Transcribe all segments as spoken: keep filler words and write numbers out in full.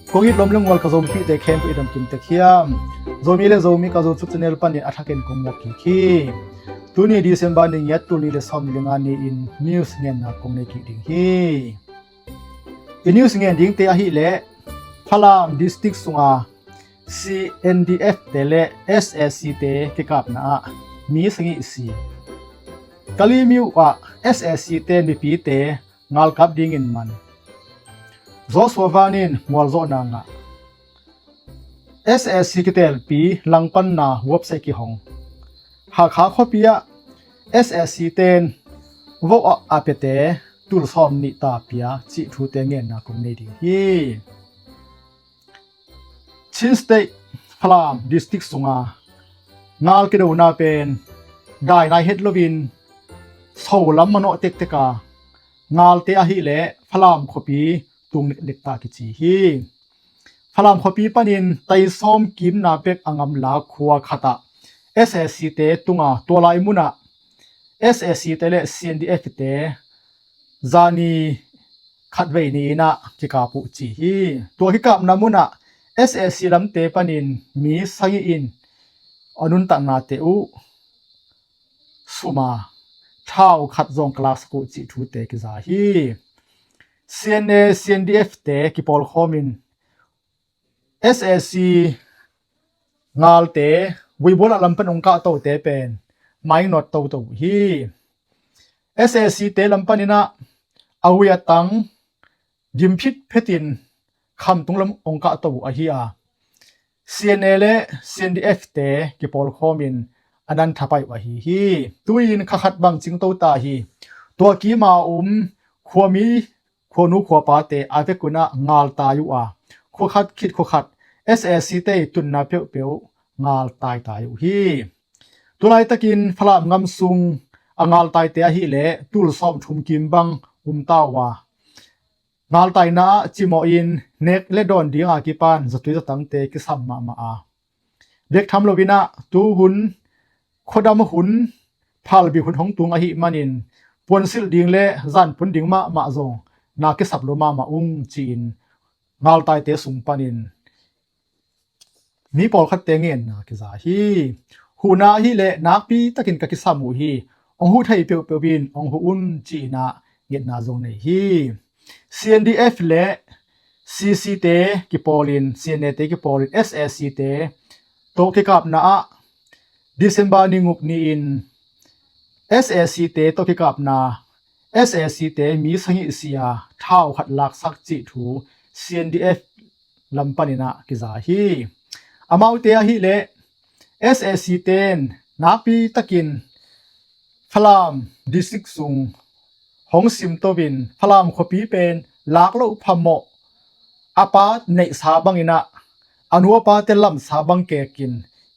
Kong it lawm le ngual ka Zomipihte khempeuh i dam kim tek hiam? Zomi le Zomi ka Zochuk channel panin a thakin kong muak kik hi. Tuni December ni giat, tul nih le sawm le nga ni-in news ngenna kong nei kik ding hi. I news ngen dingte ahih leh Falam District sunga C N D F te le S A C te kikapna ah mi sagih si. Kalemyo ah S A C te mipite ngalkap dingin man. Joshua Van in mualzawhna ngah. S A C kitelpi langpanna website kihong. Hakha khuapi ah S A C ten vote a piate tul sawm nih ta pia cih thute ngenna kong nei ding hi. Chin State Falam District sunga ngal kidona pen dai nai het loin so lam manawh tektek a, ngalte ahih leh Falam khuapi tung neknek ta kici hi. Falam khuapi panin tai sawm kimna bek a ngamla khua khatah S A C te tunga tua lai munah S A C te le C N D F te zani khatvei ni-in ah kikap uh ci hi. Tua kikapna munah S A C lamte panin mi sagih in a nuntaknate uh suma thau khat zong ka laksak uh cih thute kiza hi. C N A, C N D F te kipawlkhawmin S A C ngalte vuibual a lampan ong kahtote pen mainawt toto uh hi. S A C te lampan inah a vui a tang dim phitphetin khamtung lam ong kahto uh ahi a, C N A le C N D F te kipawlkhawmin a nan thapai uh ahi hi. Tu-in kha khat bang cingto ta hi. Tua kima um khuami, khuanu khuapate a vekun ah ngaltai uh a, khua khat khit khua khat S A C te tunna peuhpeuh ngaltaitai uh hi. Tulaitakin Falam ngam sung a ngaltaite ahih leh tul sawm thum kim bang um ta uh a, ngaltaina ah cimawhin nek le dawn dinga kipan zatui zatangte kisam mahmah a, bek tham loinah tuhun khuadam hun, phalbi hun hong tung ahih manin puansilh ding le zanpun ding mahmah zong na kisap lo mahmah ung ci-in ngaltaite sung panin mi pawlkhatte ngenna kiza hi. Huhna ahih leh nakpi takin ka kisam uh hi. Ong huh thei peuhpeuh in ong huh un ci-in ah ngetna zong nei hi. C N D F le C C te kipawlin, C N A te kipawlin S A C te tawh kikapna ah December ni guk ni-in S A C te tawh kikapna S A C te mi sagih si a thau khat laksak cih thu C N D F lam panin ah kiza hi. Amaute ahih leh S A C ten nakpi takin Falam District sung hong simto in Falam khuapi pen lak loh phamawh a pa neihsa bangin ah a nu a pate lamsa bang kekin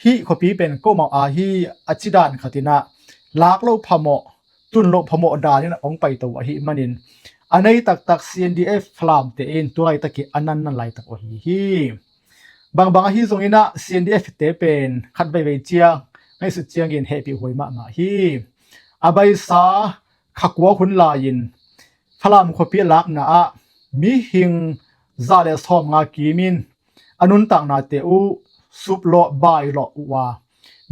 hih khuapi pen komau a hi a ci dan khatin ah lak loh phamawh, tun loh phamawh danin ah hong paito uh ahih manin a nei taktak C N D F Falam te in tu laitakin a nan nan laitak uh ahi hi. Bangbang ahi zongin ah C N D F te pen khat veivei ciang ngaihsut ciangin hehpih huai mahmah hi. A baisa kha kua hun lai-in Falam khuapi a lakna ah mihing za le sawm nga kimin a nuntaknate uh suplawh bailawh uh a,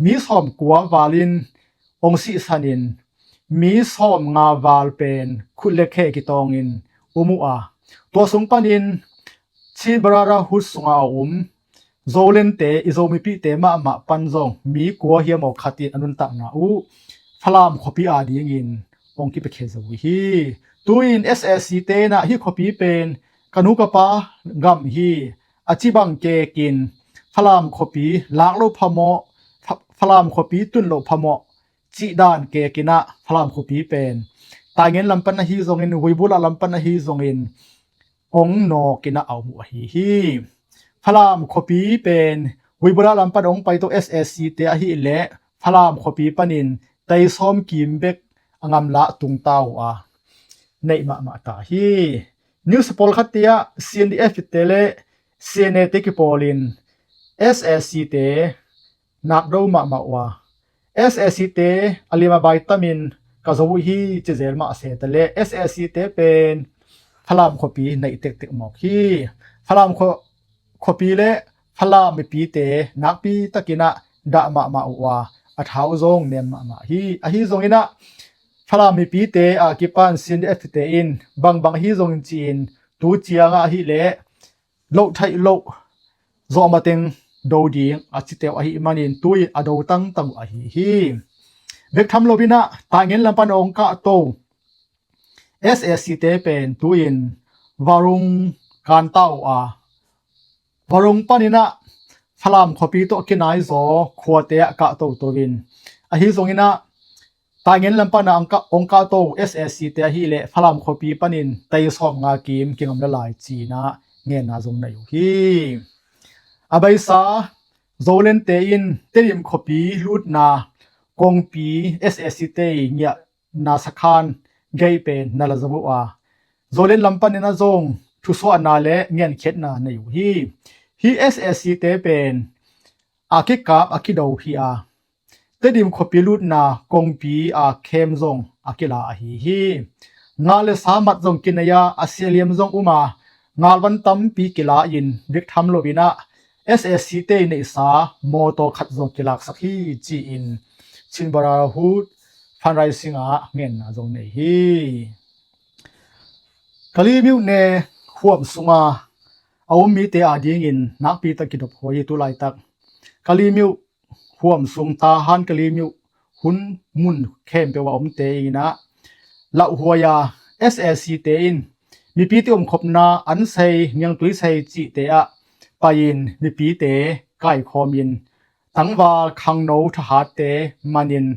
mi sawm kua valin hong sihsanin mi sawm nga val pen khut le khe kitawngin um uh a, tua sung panin Chin Brotherhood sunga a um Zolente, i Zomipihte mahmah pan zong mi kua hiam aw khatin a nuntakna uh Falam khuapi a dingin hong kipiakhia zo uh hi. Tu-in S A C te in ah hih khuapi pen ka nu ka pa gam hi a ci bang kekin Falam khuapi lak loh phamawh, Fa-, Falam khuapi tun loh phamawh cih dan kekin ah Falam khuapi pen Taingen lam pan ahi zongin, Vuibula lam pan ahi zongin hong nawkin ah a um uh ahi hi. Falam khuapi pen Vuibula lam pan hong paito S A C te ahih leh Falam khuapi panin tai sawm kim bek a ngamla tungta uh a, neih mahmah ta hi. News pawlkhat te ah C N D F te le C N A te kipawlin S A C te nakdo mahmah uh a, S A C te a lim a bai tamin ka zo uh hi ci zel mah se ta le S A C te pen Falam khuapi neih tektek mawk hi. Falam khua-, khuapi le Falam mipite nakpi takin ah dah mahmah uh a, a tha uh zong nem mahmah hi. Ahi zongin ah Falam mipite a kipan C N F te in bangbang ahi zongin ci-in tu ciangah ahih leh loh theih loh zawh mateng do ding a cite uh ahih manin tu-in a do tangtang uh ahi hi. Bek tham loin ah Taingen lam pan a hong kahto S A C te pen tu-in Varung kanta uh a, Varung panin ah Falam khuapi tawh kinaizaw khuate ah kahto to in, ahi zongin ah Taingen lam pan a hong kahto S A C te ahih leh Falam khuapi panin tei sawmnga kim kingam le lai ci-in ah ngenna zong nei uh hi. A beisa Zolente in Tedim khuapi lutna kongpi S A C te ngiahna sakhan gei pen na la zo uh a, Zolen lam panin ah zong thusuahna le ngenkhiatna nei uh hi. Hih S A C te pen a kikap a kido hi a, Tedim khuapi lutna kongpi a khem zong a kila ahi hi. Ngal le sa mat zong kinei a, a sialiam zong um a, ngalvan tampi kila in bek tham loin ah S A C te neihsa mawtaw khat zong kilaksak hi ci-in Chin Brotherhood fundraising ah ngenna zong nei hi. Kalemyo ne huam sunga a um mite adingin nakpi tak kidop huai hi tu laitak. Kalemyo huam sung Tahan Kalemyo hun mun khempeuh a omte in ah lauhuai a, S A C te in mipite umkhopna Ansei, Niangtuisei cihte ah pai-in mipite kaikhawmin tangval khangno thahatte manin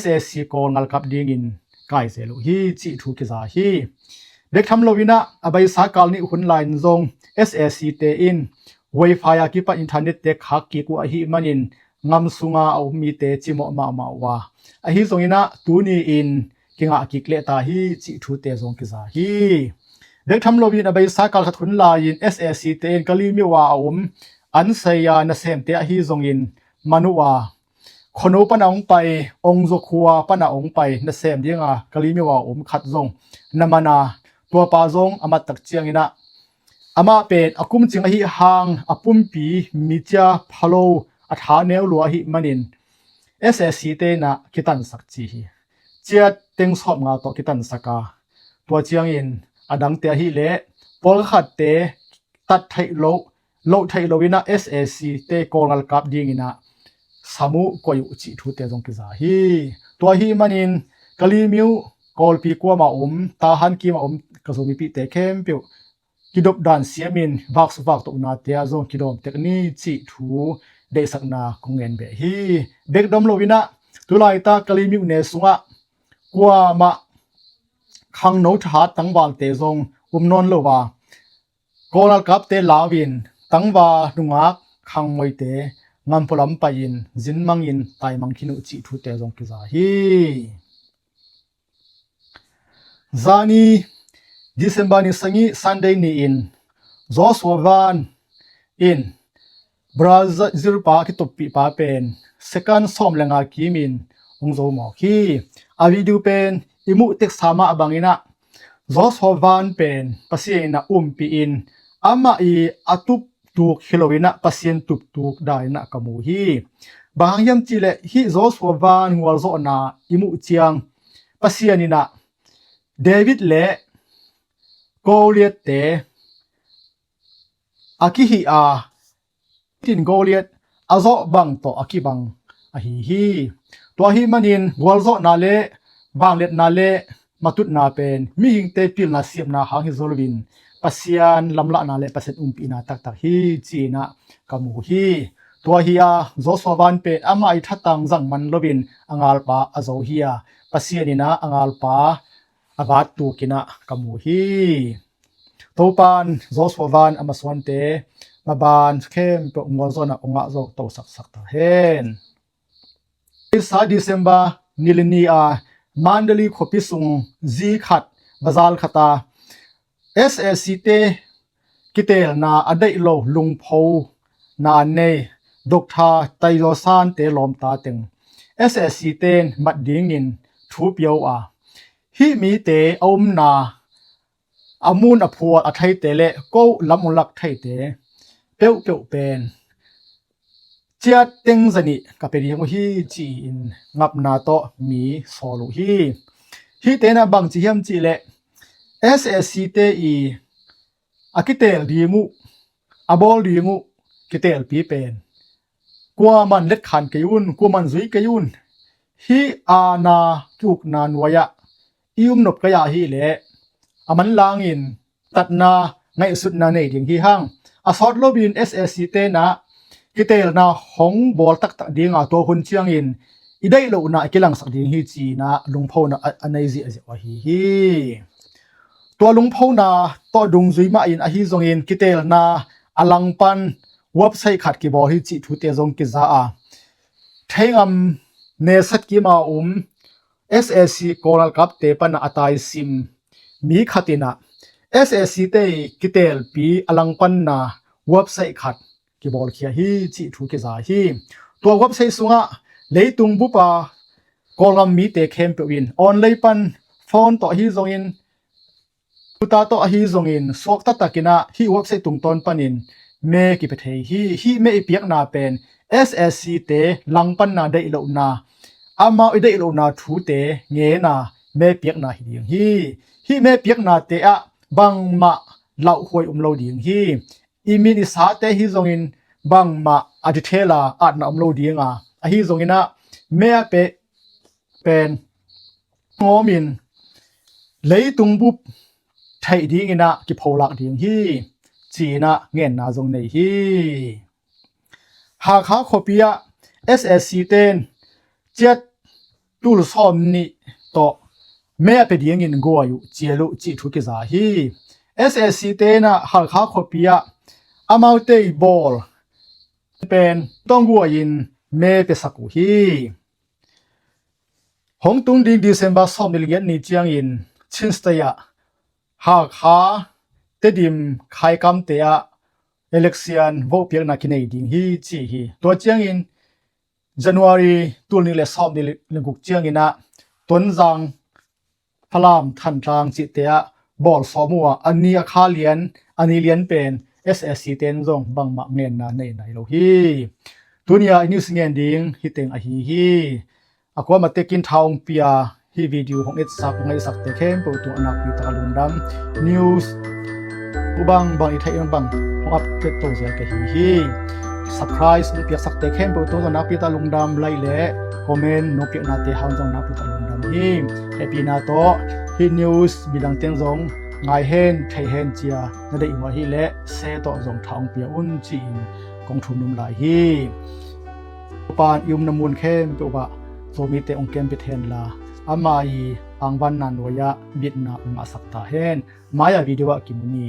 S A C Kawl ngalkap dingin kai zel uh hi cih thu kiza hi. Bek tham loin ah a beisa kal nih hun lai-in zong S A C te in Wi-Fi a kipan internet te khak kik uh ahih manin ngam sunga a um mite cimawh mahmah uh a, ahi zongin ah tuni-in kingah kik leh ta hi cih thute zong kiza hi. Bek tham loin a beisa kal khat hun lai-in S A C te in Kalemyo a a um Ansei a nasemte ahi zongin man uh a, khuano pan a hong pai, Ongzaw khua pan a hong pai nasem dinga Kalemyo a a um khat zong na man a, tuapa zong a mat tak ciangin ah amah pen a kumcing ahih hang a pumpi micia phalo a tha neu lua ahih manin S A C te in ah kitansak ci hi. Ciat teng sawmnga tawh kitansak a, tua ciangin a dangte ahih leh pawlkhatte tat theih loh, loh theih loin ah S A C te Kawl ngalkap dingin ah sam uh koih uh cih thute zong kiza hi. Tua ahih manin Kalemyo Kawlpi kuama um, Tahan kim a um ka Zomipite khempeuh kidop dan siamin vaksuk vaktohnate ah zong kidawm tek ni cih thu deihsakna kong ngen beh hi. Bek dom loin ah tu laitak Kalemyo ne sungah kuamah khangno thahat tangvalte zong um nawn lo a, Kawl ngalkapte lau-in tangval nungak khangnoite ngampualam pai-in zinmangin taimang khin uh cih thute zong kiza hi. Zani December ni sagih Sunday ni-in Joshua Van in Brazil pa kituppih pa pen second sawm le nga kimin hong zo mawk hi. A video pen i muh teksa mah bangin ah Joshua Van pen Pasian in ah umpih in amah i a tuptuk hi loin ah Pasian tuptuk dan in ah ka mu hi. Bang hang hiam cihleh hih Joshua Van gualzawhna i muh ciang Pasian in ah David le Goliath te a kihih a, tin Goliath a zawh bang tawh a kibang ahi hi. Tua ahih manin gualzawhna le vangliatna le matutna pen mihingte pilna siamna hang hi zo loin Pasian lamlahna le Pasian umpihna taktak hi ci-in ah ka mu hi. Tua hi a, Joshua Van pen amah i thatang zang man loin a ngalpa a zo hi a, Pasian in ah a ngalpa a vat tukin ah ka mu hi. Topan Joshua Van a masuante maban khempeuh gualzawhna ong ah zo to saksak ta hen. Sa December ni le ni a Mandalay khuapi sung zi khat bazar khat a S A C te kitelna a deih lo lungpho na nei Doctor Taizaw Sante lawmta teng S A C ten mat dingin thu pia uh a, hih mite a umna a mun a phual a theite le ko lam ulak theite peuhpeuh pen ciat teng zanih ka pia ding uh hi ci-in ngapna tawh mi sawl uh hi. Hihte na bang ci hiam cih leh S A C te i a kiteel ding uh, a bawl ding uh kiteelpi pen kuaman letkhan kei un, kuaman zui kei un. Hih aana ki-ukna nuai-ah i um nop kei a hih leh a manlangin tatna ngaihsutna nei ding hi hang. A sawt loin S A C te na kiteelna hong bawl taktak dinga tua hun ciangin i daih lohna a kilangsak ding hi ci-in a lungphona a, a nei ziahziah uh ahi hi. Tua lungphona tawh dungzui mahin ahi zongin kiteelna a langpan website khat kibawl hi cih thute zong kiza a, theingam nesat kima um S A C Kawl galkapte pana a taisim mi khat in a S A C te i kiteelpi a langpanna website khat kibawlkhia hi cih thu kiza hi. Tua website sungah leitung bupa Kawlgam mite khempeuh in online pan phone tawh ahi zongin tuta tawh ahi zongin suak taktakin a hih website tungtawn panin me kipia thei hi. Hih me i piakna pen S A C te langpanna daih lohna, amau i daih lohna thute ngena me piakna hi ding hi. Hih me piaknate ah bangmah lauhuai um lo ding hi. I min i sate hi zongin bangmah a detail a atna om lo dinga, ahi zongin a me a peh pen ngawmin leitung bup theih dingin a kipholak ding hi ci-in a ngenna zong nei hi. Hakha khuapi ah S A C ten ciat tul sawm nih tawh me a pia dingin guai uh, cial uh cih thu kiza hi. S A C ten a Hakha khuapi ah amaute i bawl pen tawng guai-in me piasak uh hi. Hong tung ding December sawm nih le giat ni ciangin Chin State ah Hakha, Tedim, Khaikamte ah election vote piakna kinei ding hi ci hi. Tua ciangin January tul nih le sawm nih le guk ciangin a Tonzang, Falam, Thantlang cihte ah bawl sawm uh a, a ni a kha lian, a ni lian pen S A C ten zong bangmah ngenna nei nai lo hi. Tuni a i news ngen ding hi teng ahi hi. A kuamah tekin tha hong pia, hih video hong etsak, hong ngaihsakte khempeuh tungah nakpi taka lungdam. News uh bangbang i theih bangbang hong update to zel ka hi hi. Subscribe hong piaksakte khempeuh tungah nakpi taka lungdam, like le comment hong piaknate hang zong nakpi taka lungdam hi. Hehpihna tawh hih news midang teng zong ngai hen, thei hen ci-a na deih uh ahih leh share tawh zong tha hong pia un ci-in kong thum num lai hi. Topa'n i omna mun khempeuh ah Zomite hong kempit hen la, ama i angvanna nuai-ah bitna hong ngahsak ta hen. Mai-a video ah kimu ni.